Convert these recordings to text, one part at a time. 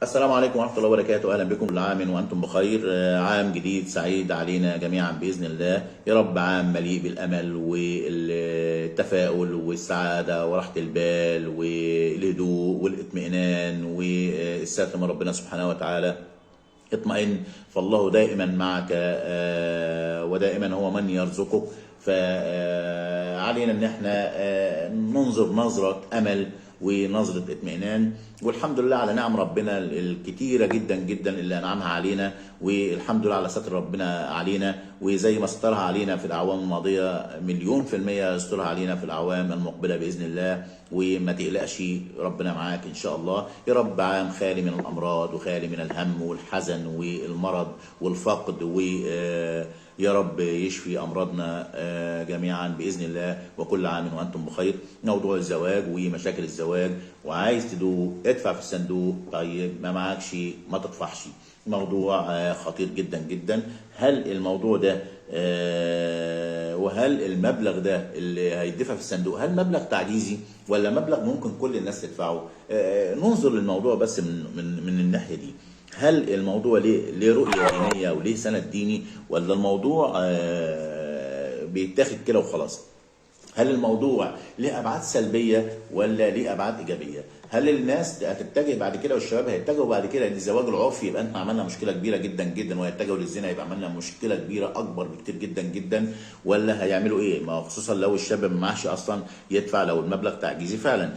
السلام عليكم ورحمة الله وبركاته. أهلا بكم، كل عام وأنتم بخير. عام جديد سعيد علينا جميعا بإذن الله يا رب. عام مليء بالأمل والتفاؤل والسعادة وراحة البال والهدوء والاطمئنان والستر من ربنا سبحانه وتعالى. اطمئن فالله دائما معك، ودائما هو من يرزقك. فعلينا ان احنا ننظر نظرة امل ونظرة اطمئنان، والحمد لله على نعم ربنا الكتيرة جدا جدا اللي انعمها علينا، والحمد لله على ستر ربنا علينا. وزي ما سترها علينا في الاعوام الماضية 1,000,000% يسترها علينا في الاعوام المقبلة باذن الله. وما تقلقش، ربنا معاك ان شاء الله. يا رب عام خالي من الامراض وخالي من الهم والحزن والمرض والفقد، ويا رب يشفي امراضنا جميعا باذن الله. وكل عام وانتم بخير. موضوع الزواج ومشاكل الزواج، وعايز تدوق ادفع في الصندوق، طيب ما معكش ما تدفعش. موضوع خطير جدا جدا. هل الموضوع ده وهل المبلغ ده اللي هيدفع في الصندوق هل مبلغ تعجيزي ولا مبلغ ممكن كل الناس تدفعه؟ ننظر للموضوع بس من الناحية دي. هل الموضوع ليه رؤية دينية وليه سند ديني، ولا الموضوع بيتاخد كده وخلاص؟ هل الموضوع ليه ابعاد سلبية ولا ليه ابعاد ايجابية؟ هل الناس هتتجه بعد كده والشباب هيتجهوا بعد كده للزواج العرفي؟ يبقى احنا عملنا مشكلة كبيرة جدا جدا، وهيتجهوا للزنا يبقى عملنا مشكلة كبيرة اكبر بكتير جدا جدا. ولا هيعملوا ايه؟ ما خصوصا لو الشاب ما معهش اصلا يدفع، لو المبلغ تعجيزي فعلا.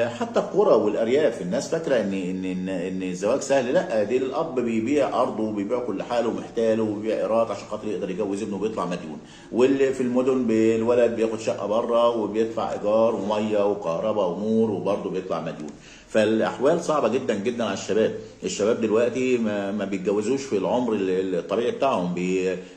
حتى القرى والارياف الناس فاكره ان ان ان, إن الزواج سهل. لا، دي الاب بيبيع ارضه وبيبيع كل حاله ومحتاله وبيبيع ايراد عشان خاطر يقدر يجوز ابنه وبيطلع مديون. واللي في المدن الولد بياخد شقه بره وبيدفع ايجار ومية وكهرباء ونور وبرضه بيطلع مديون. فالاحوال صعبة جدا جدا على الشباب. الشباب دلوقتي ما بيتجوزوش في العمر الطبيعي بتاعهم،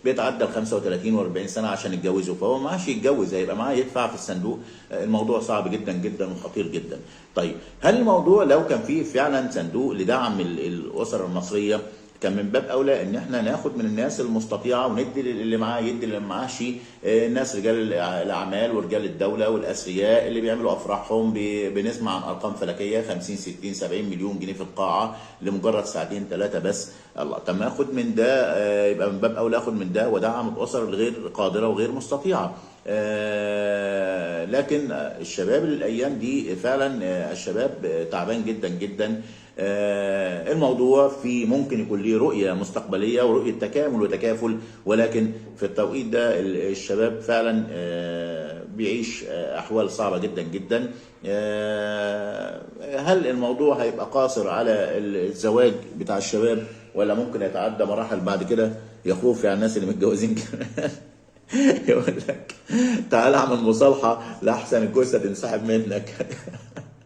بيتعدى ال 35 و40 سنة عشان يتجوزوا، فهو معاش يتجوز، هيبقى معاه يدفع في الصندوق. الموضوع صعب جدا جدا وخطير جدا. طيب هل الموضوع لو كان فيه فعلا صندوق لدعم الاسر المصرية، كان من باب اولى ان احنا ناخد من الناس المستطيعه وندي اللي معاه، يدي اللي معاهش. الناس رجال الاعمال ورجال الدولة والاثرياء اللي بيعملوا افراحهم، بنسمع عن ارقام فلكيه 50 60 70 مليون جنيه في القاعة لمجرد ساعتين ثلاثة بس. الله، طب ما اخد من ده، يبقى من باب اولى اخد من ده ودعم الاسر الغير قادرة وغير مستطيعه. لكن الشباب الايام دي فعلا الشباب تعبان جدا جدا. الموضوع في ممكن يكون ليه رؤية مستقبلية ورؤية تكامل وتكافل، ولكن في التوقيت ده الشباب فعلا بيعيش أحوال صعبة جدا جدا. هل الموضوع هيبقى قاصر على الزواج بتاع الشباب، ولا ممكن يتعدى مراحل بعد كده؟ يخوف يعني الناس اللي متجوزين كمان يقول لك تعال اعمل مصالحة لأحسن الجثة تنسحب منك.